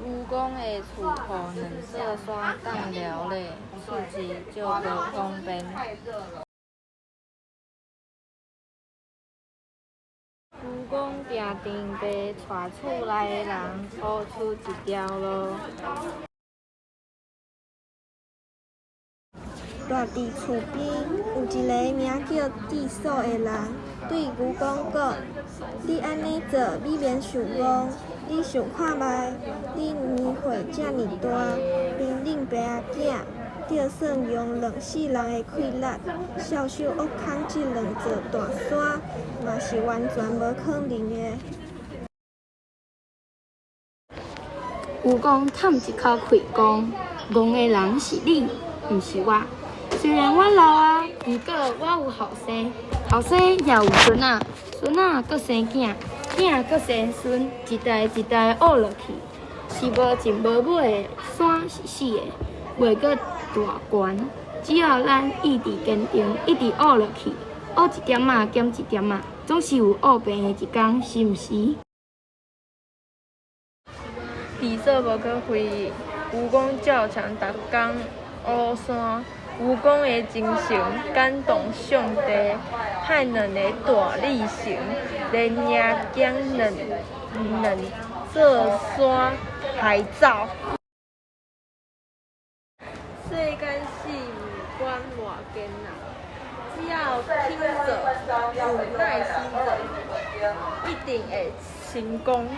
愚公的厝予兩座山擋牢咧，出入足無方便。愚公定定爸帶厝內的人挖出一條路。蹛佇厝邊，有一个名叫智叟的人，對愚公講：你按呢做，你免受戇。你想看覓，你年歲遮爾大，貧冷爸仔囝，就算用兩世人的氣力，數手挖空這兩座大山，嘛是完全無可能的。愚公嘆一口氣講：戇的人是你，毋是我。雖然我老矣，毋過我有後生，後生也有孫仔，孫仔閣生囝，囝閣生孫，一代一代挖落去，是無盡無尾的山是死的，袂閣大懸。只要咱意志堅定，一直挖落去，挖一點仔減一點仔，總是有挖平的一工，是毋是？智叟無去回應。愚公照常逐工挖山。愚公的精神感動上帝，派兩个大力神連夜將兩座山抬走。世間事毋管偌艱難，只要肯做，有耐心做，一定會成功。